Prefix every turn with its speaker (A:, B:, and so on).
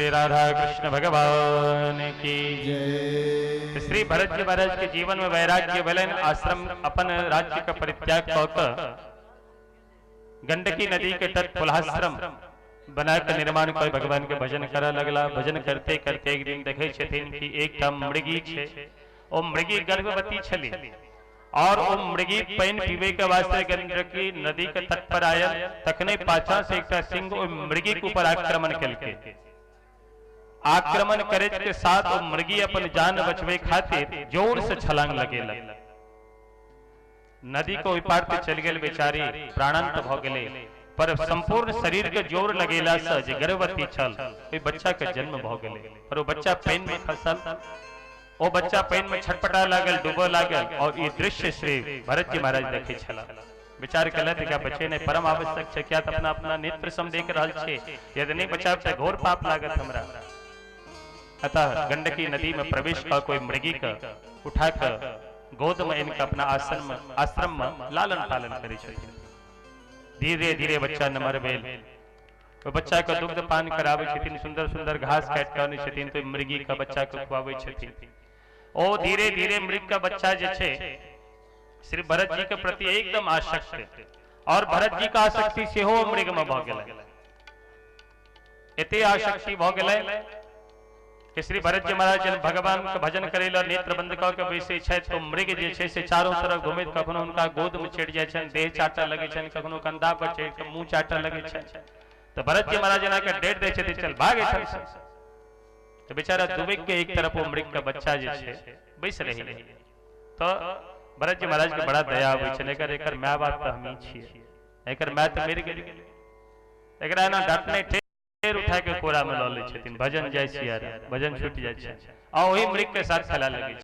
A: श्री राधा कृष्ण भगवान की
B: जय।
A: श्री भरत जी महाराज के जीवन में वैराग्य भेलनि। आश्रम अपन राज्य के परित्याग कऽ कऽ गंडकी नदी के तट पुलाश्रम बना के निर्माण कर भगवान के भजन करऽ लगला। भजन करते करते एक दिन देखे छथिन कि एकटा मृगी छै, ओ मृगी गर्भवती छली और ओ मृगी पानि पीबे के वास्ते गंडकी नदी के तट पर आयल। तखने पाछा से एकटा सिंह ओहि मृगी के ऊपर आक्रमण केलकै। आक्रमण करे के साथ ओ मृगी अपन जान बचबे खातिर जोर से छलांग लगेलक, नदी के ओहि पार पे चलि गेल। बेचारी प्राणांत भऽ गेलै, पर संपूर्ण शरीर के जोर लगेला से जे गर्भवती छल ओहि बच्चा के जन्म भऽ गेलै। पर ओ बच्चा पानि में खसल, ओ बच्चा पानि में छटपटा लागल, डूबऽ लागल और ई दृश्य श्री भरत जी महाराज देखै छलाह। विचार केलथि एकरा बचेनाइ परम आवश्यक छै, किया तऽ अपना अपना नेत्र से हम देख रहल छियै, यदि नहि बचायब तऽ घोर पाप लागत हमरा। अतः गंडकी नदी में प्रवेश कऽ कोई मृगी के उठा कऽ गोद में इनका अपना आसन में आश्रम में लालन पालन करै छथिन। धीरे धीरे बच्चा नमहर भेल, ओहि बच्चा के दुग्ध पान कराबै छथिन, सुंदर सुंदर घास काटि कऽ अनै छथिन तऽ मृगी के बच्चा के खुआबै छथिन। ओ धीरे धीरे मृग के बच्चा जे छै श्री भरत जी के प्रति एकदम आसक्त और भरत जी के आसक्ति सेहो मृग में भऽ गेलै। एते आसक्ति भऽ गेलै कि श्री भरत जी महाराज जन भगवान के भजन करै लए नेत्र बंद कऽ के बैसै छथि तो मृग जे छै से चारों तरफ घुमैत कखनो हुनका गोद में चढ़ि जाइ छनि, देह चाटऽ लगै छनि, कखनो कंधा पर चढ़ि कऽ मुंह चाटऽ लगै छनि। तऽ भरत जी महाराज एना के डेट दै छथिन, चल भाग एहिठाम से। तऽ बेचारा दुबकि के एक तरफ ओ मृग के बच्चा जे छै बैस रही। तऽ भरत जी महाराज के बड़ा दया आबै छनि, एकर एकर माय बाप तऽ हमही छियै, एकर माय तऽ मरि गेलै, एकरा एना डांटने ठेर उठा के कोरा में लऽ लै छथिन। भजन जय सिया राम, भजन छूटि जाइ छै आ ओहि मृग के साथ खेला लगै छै।